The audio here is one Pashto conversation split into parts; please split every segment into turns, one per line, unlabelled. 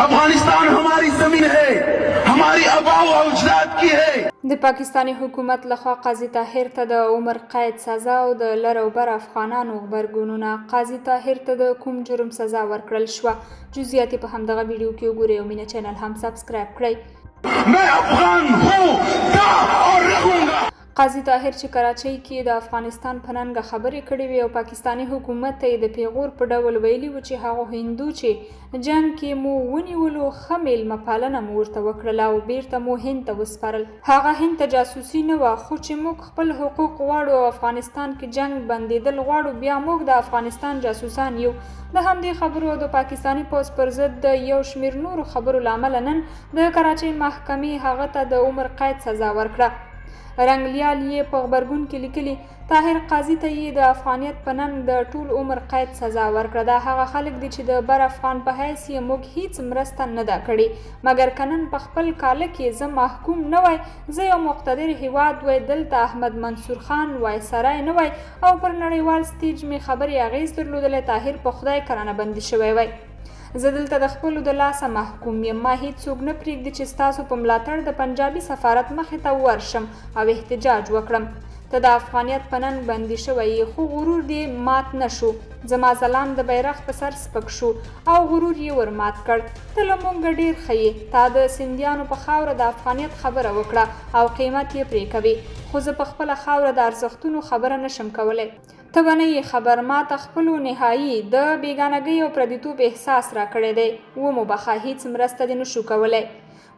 Afghanistan हमारी जमीन है, हमारी आबाओ अजदाद की है।
د پاکستاني حکومت لخوا قاضي طاهر ته د عمر قید سزا او د لر او بر افغانانو غبرګونونه. قاضي طاهر ته د کوم جرم سزا ورکړل شوه؟ جزئیات یې په همدغه ویډیو کې وګورئ او مینه چینل هم سبسکرایب کړئ.
मैं अफगान हूँ، था और रहूंगा।
قاضي طاهر چې کراچۍ کې د افغانستان په ننګه خبرې کړې وې او پاکستاني حکومت ته یې د پیغور په ډول ویلي و چې هغو هندو چې جنګ کې مو ونیولو، ښه میلمه پالنه مو ورته وکړله او بیرته مو هند ته وسپارل، هغه هند ته جاسوسي نه وه، خو چې موږ خپل حقوق غواړو او افغانستان کې جنګ بندېدل غواړو، بیا موږ د افغانستان جاسوسان یو. د همدې خبرو او د پاکستاني پوځ پر ضد د یو شمېر نورو خبرو له امله نن د کراچۍ محکمې هغه ته د عمر قید سزا ورکړه. رنګلیال یې په غبرګون کې لیکلي، طاهر قاضي ته یې د افغانیت په ننګ د ټول عمر قید سزا ورکړه. دا هغه خلک دي چې د بر افغان په حیث یې موږ هیڅ مرسته نه ده کړې، مګر که نن په خپل کاله کې زه محکوم نه وای، زه یو مقتدر هیواد وای، دلته احمد منصور خان وایسرای نه وای او پر نړیوال ستیج مې خبرې اغیز درلودلی، طاهر په خدای که رانه بندي شوی وای. زه دلته د خپلو د لاسه محکوم یم. ما هیڅوک نه پریږدي چې ستاسو په ملاتړ د پنجابي سفارت مخې ته ورشم او احتجاج وکړم. ته د افغانیت په ننګ بندي شوی یې، خو غرور دې مات نه شو. زما ځلاند بیرغ په سر سپک شو او غرور یې ور مات کړ. ته له مونږه ډیر ښه یې. تا د سندیانو په خاوره د افغانیت خبره وکړه او قیمت یې پرې کوې، خو زه په خپله خاوره د ارزښتونو خبره نشم کولی. ته به نه یې خبر، ما ته خپلو نهایي د بیګانګۍ او پردیتوب احساس راکړی دی. ومو بخښه، هیڅ مرسته دې نشو کولی.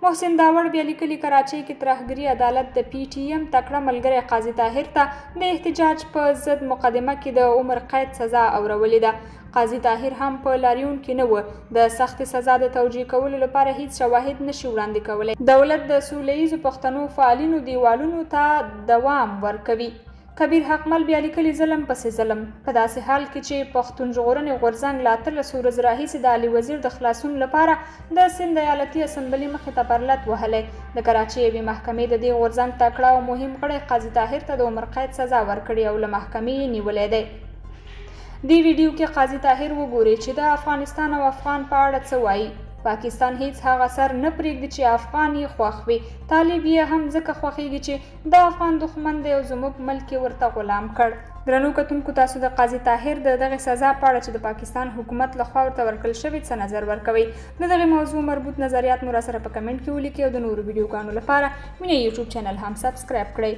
محسن داوړ بیا لیکلي، کراچۍ کې ترهګري عدالت د پي ټي ایم تکړه ملګری قاضي طاهر ته د احتجاج په ضد مقدمه کې د عمر قید سزا اورولې ده. قاضي طاهر هم په لاریون کې نه و، د سختې سزا د توجیه کولو لپاره هیڅ شواهد نشي وړاندې کولی. دولت د سوله ییزو پښتنو فعالینو دیوالونو ته دوام ورکوي. کبیر حقمل بیا لیکلي، ظلم پسې ظلم. په داسې حال کې چې پښتون ژغورنې غورځنګ له 18 ورځو راهیسې د علي وزیر د خلاصون لپاره د سند ایالتي اسمبلي مخې ته پرلت وهلی، د کراچۍ یوې محکمې د دې غورځنګ تکړه او مهم غړی قاضي طاهر ته د عمر قید سزا ورکړې او له محکمې یې نیولی دی. دې ویډیو کې قاضي طاهر وګورئ چې د افغانستان او افغان په اړه څه وایي. پاکستان هیڅ هغه سر نه پرېږدي چې افغان یې خوښ وي. طالب یې هم ځکه خوښیږي چې د افغان دښمن دی او زموږ ملک یې ورته غلام کړ. درنو کتونکو، تاسو د قاضي طاهر د دغې سزا په اړه چې د پاکستان حکومت له خوا ورته ورکړل شوې، څه نظر ورکوئ؟ د دغې موضوع مربوط نظریات مو راسره په کمنټ کې ولیکئ او د نورو ویډیوګانو لپاره مینه یوټیوب چینل هم سبسکرایب کړئ.